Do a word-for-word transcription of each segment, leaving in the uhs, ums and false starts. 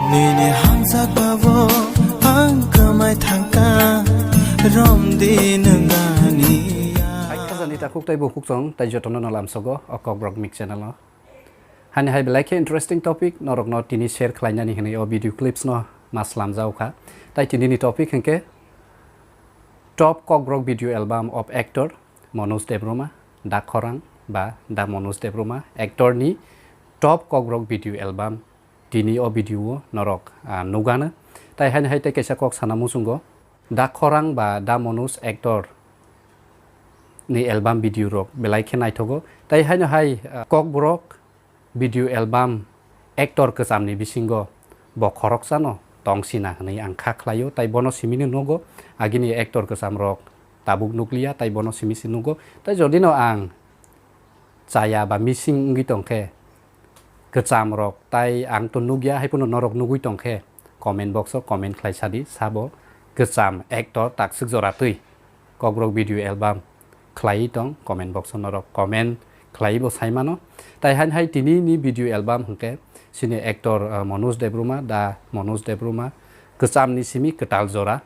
Nini hamjakmao ang kwmai thangkha, romdi nwng ani ya. Hai khajani takhuk tei bukhuk chwng tei jotono no lamsogo o Kokborok Mix channel o. Hani hai belai khe interesting topic norokno tini share khlainani hwnwi o video clips no ma slamjao kha. Tai tini ni topic hwnkhe top Kokborok video album of actor Manoj Debbarma, Da Khorang ba Da Manoj Debbarma actor ni top Kokborok video album. Tini o video o norok, ah, nugano. Tai haino hai tei kaisa kok sana muchungo, Da Khorang ba Da Manoj actor ni album video rok belai khe naithogo. Tai haino hai, ah, Kokborok video album actor kwcham ni bisingo bo khoroksano tongsina hwnwi ang kha khlaio. Tai bono simini nugo, agini actor kwcham rok tabuk nukliya, tai bono simi si nugo. Tai jodi no ang chaya ba missing wngwi tongkhe, kwcham rok tai ang to nukya, hai phano norok nugwi tongkhe, comment box o comment khlai sadi, sabo kwcham actor takswk jora twi Kokborok video album khlaiwi tong, comment box o norok comment khlaiwi bo sai mano. Tai haino hai tini ni video album hwnkhe chini actor, ah, Manoj Debbarma, Da Manoj Debbarma, kwcham ni simi kwtal jora,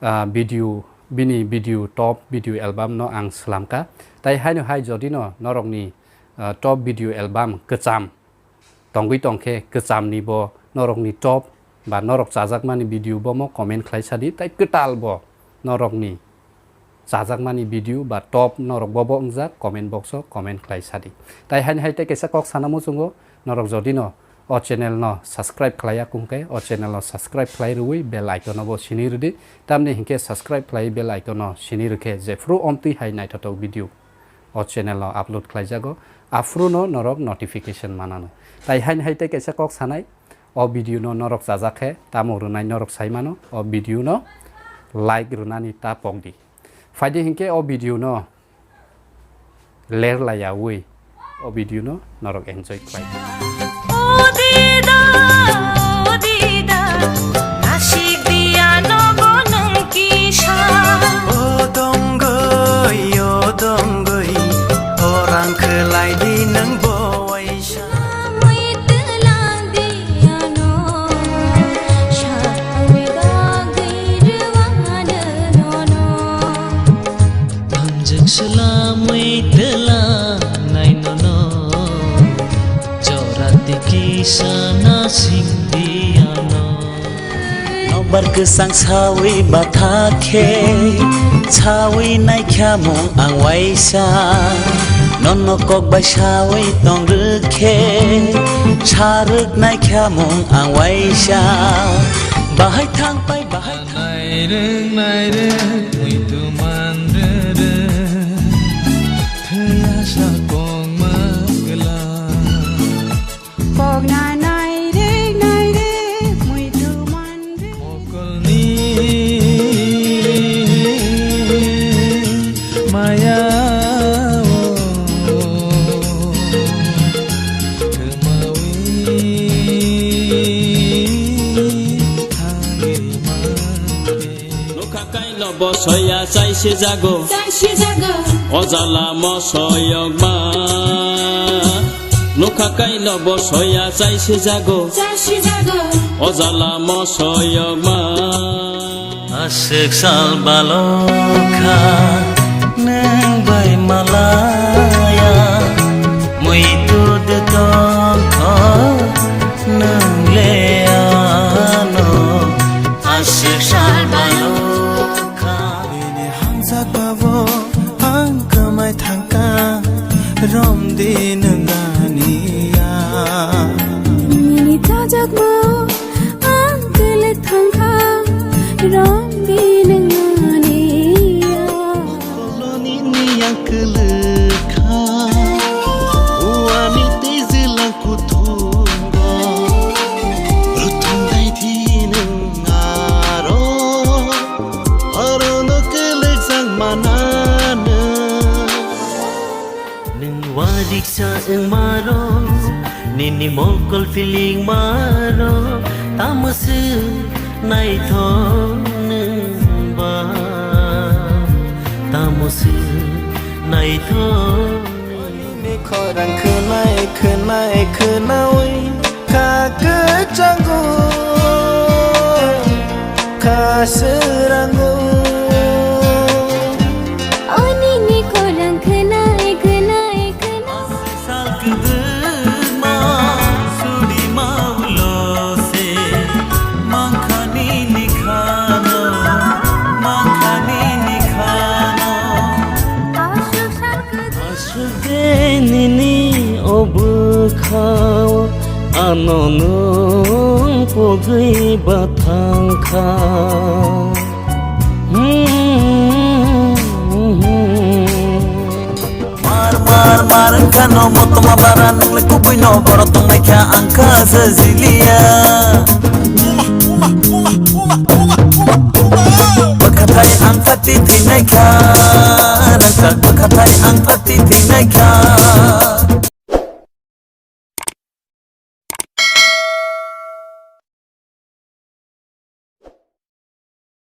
ah, video, bini video, top video album no ang slamkha. Tai haino hai jodi no norokni, ah, top video album kwcham tongwi tongkhe, kwcham ni bo norokni top ba norok chajakmani video bomo comment khlai sadi, tai kwtal bo norokni chajakmani video ba top norok bobo wngjak, comment box o comment khlai sadi. Tai haino hai tei kaisa kok sana muchungo, norok jodi no o channel no subscribe khlaiya kungkhe, o channel no subscribe khlai rwui bell icon no bo sini rwdi. Tamni hinkhe subscribe khlai bell icon no sini rwkhe jephru omtwi hai naithothok video o channel o upload khlaijago, aphuru no norok notification manano. Tai haino hai tei kaisa kok sanai, o video no norok chajak khe tamo rwnai norok sai mano, o video no like rwnani ta pokdi. Phaidi hinkhe o video no ler laiyaui o video no norok enjoy khlai. O dida, o dida, nasik diya nogo nwng kisa. O dongoi, o dongoi, orang khlai di nwng bo waisa. Mui twlang diya no, sa mui dagwi rwang ano no no. Thangjak swlamwi twla nainono, jora tiki sana singdi ano. Nobar kwsang sawi batha khe, sawi naikha mung ang waisa. Nono kok bai sawi tong rwkhe, sarwk naikha mung ang waisa. Bahai thang pai bahai. Naireng naireng muitu manrere, thwiya sa kongma gwla. Kokna naireng naireng muitu manrere. Mokolni maya o. Nukha kaino bo soya chai se jago. Chai se jago. O jala mo soyok ma. Nukha kaino bo soya chai se jago. Chai se jago. O jala mo soyok ma. Aswk sal balokha nwng bai malaya, muitu de tongkho nwng le ano. Aswk sal balokha. Nini hamjakmao ang kwmai thangkha, romdi nwng ani ya. Nini chajakmao ang kwlwk thangkha, romdi nwng ani ya. Koloni ni ang kwlwk kha, uani twijlang kuthumgo. Ruthum dai thi nwng aro, orono kwlwk jak manano. Nwng wariksa wngmarok, nini mokol feeling marok, tamo se naithok nwng ba, tamo se naithok nwng. Nini khorang khwnai, khwnai, khwnaui kha kwchango. Srango. Oni ni khorang khwnai, khwnai, khwnai. Sal kwdwma suri maulo se, mangkhani ni khano, mangkhani ni khano. Aswk de nini o bwkhao ano nwng pogwi ba thangkha. Mar, mar, mar wngkha no motoma bara, nwng le kubui no borok tongnaikha, ang kha se jiliya. Bwkhathai ang pati thwinaikha, rangchak bwkhathai ang pati thwinaikha.